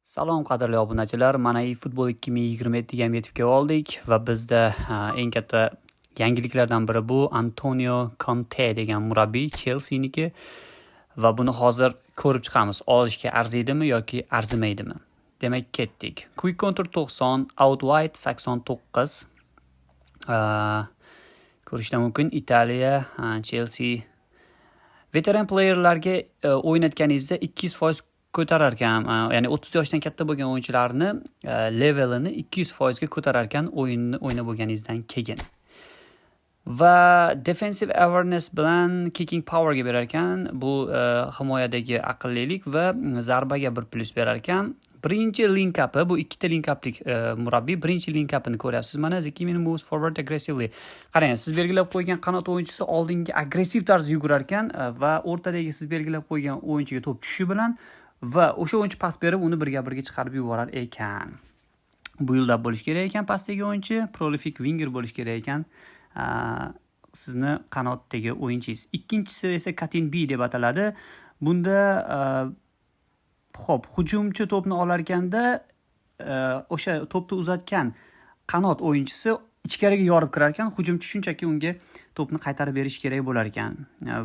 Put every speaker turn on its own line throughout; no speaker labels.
Salom, qadrli obunachilar. Mana, eFootball 2027 ga ham yetib kelib oldik va bizda eng katta yangiliklardan biri bu Antonio Conte degan murabbiy, Chelsiniki, va buni hozir ko'rib chiqamiz. Olishga arziydimi yoki arzimaydimi? Demak, ketdik. Quick Counter 90, Out Wide 89. Ko'rishlar mumkin. Italiya, Chelsea. Veteran playerlarga o'ynatganingizda 200% ko'tarar ekan, ya'ni 30 yoshdan katta bo'lgan o'yinchilarni levelini 200% ga ko'tarar ekan o'yinni o'ynab bo'lganingizdan keyin. Va defensive awareness bilan kicking powerga berar ekan. Bu himoyadagi aqllilik va zarbaga bir plyus berar ekan. Birinchi link upi, bu ikkita link uplik murabbiy. Birinchi link upini ko'ryapsiz. Mana, the key moves forward aggressively. Qarang, siz belgilab qo'ygan qanot o'yinchisi oldinga agressiv tarzda yugurar ekan va o'rtadagi siz belgilab qo'ygan o'yinchiga to'p tushishi bilan va o'sha o'yinchi pas berib, uni birga birga chiqarib yuborar ekan. Build up bo'lishi kerak ekan pastdagi o'yinchi, prolific winger bo'lishi kerak ekan sizni qanotdagi o'yinchingiz. Ikkinchisi esa Cutting B deb ataladi. Bunda, ho'p, hujumchi to'pni olar ekanda, o'sha to'pni uzatgan qanot o'yinchisi ichkariga yorib kirar ekan, hujumchi shunchaki unga to'pni qaytarib berishi kerak bo'lar ekan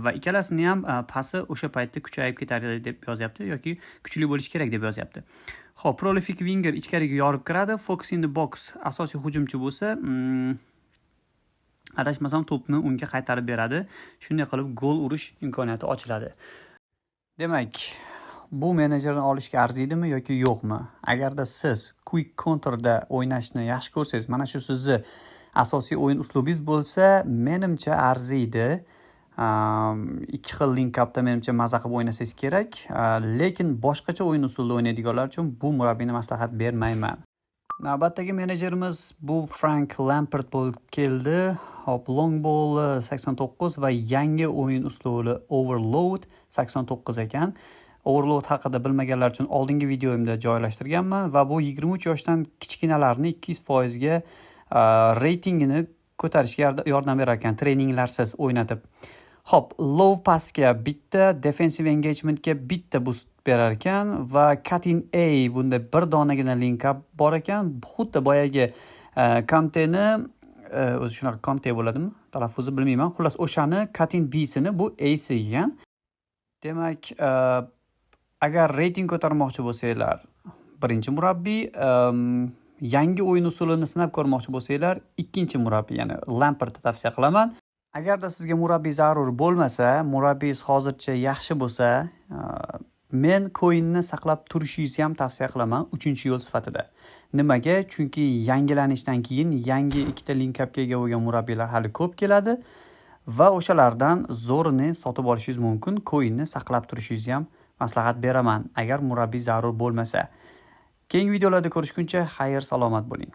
va ikkalasini ham pasi o'sha paytda kuchayib ketadi deb yozyapti yoki kuchli bo'lishi kerak deb yozyapti. Ho'p, prolific winger ichkariga yorib kiradi, fox in the box asosiy hujumchi bo'lsa, adashmasam, to'pni unga qaytarib beradi. Shunday qilib gol urish imkoniyati ochiladi. Demak, bu menejerni olishga arziydimi yoki yo'qmi? Agarda siz quick counterda o'ynashni yaxshi ko'rsangiz, mana shu sizni asosiy o'yin uslubingiz bo'lsa, menimcha, arziydi. Ikki xil link upda, menimcha, maza qilib o'ynasangiz kerak. Lekin boshqacha o'yin usulida o'ynaydiganlar uchun bu murabbiyni maslahat bermayman. Navbatdagi menejerimiz bu Frank Lampard bo'lib keldi. Hop, long ball 89 va yangi o'yin uslubi overload 89 ekan. Overload haqida bilmaganlar uchun oldingi videomda joylashtirganman va bu 23 yoshdan kichkinalarni 200% ga reytingini ko'tarishga yordam berar ekan treninglarsiz o'ynatib. Ho'p, low passga bitta, defensive engagementga bitta boost berar ekan va cutting A, bunda bir donagina link up bor ekan. Xuddi boyagi Kanteni, o'zi shunaqa Konte bo'ladimi talaffuzi, bilmayman. Xullas, o'shani cutting Bsini bu Asi ekan. Demak, agar reyting ko'tarmoqchi bo'lsanglar, birinchi murabbiy, yangi o'yin usulini sinab ko'rmoqchi bo'lsanglar, ikkinchi murabbiy, ya'ni Lampardni tavsiya qilaman. Agarda sizga murabbiy zarur bo'lmasa, murabbiyingiz hozircha yaxshi bo'lsa, men coinni saqlab turishingizni ham tavsiya qilaman uchinchi yo'l sifatida. Nimaga? Chunki yangilanishdan keyin yangi ikkita link upga ega bo'lgan murabbiylar hali ko'p keladi va o'shalardan zo'rini sotib olishingiz mumkin. Coinni saqlab turishingizni ham maslahat beraman, agar murabbiy zarur bo'lmasa. Keyingi videolarda ko'rishguncha xayr, salomat bo'ling.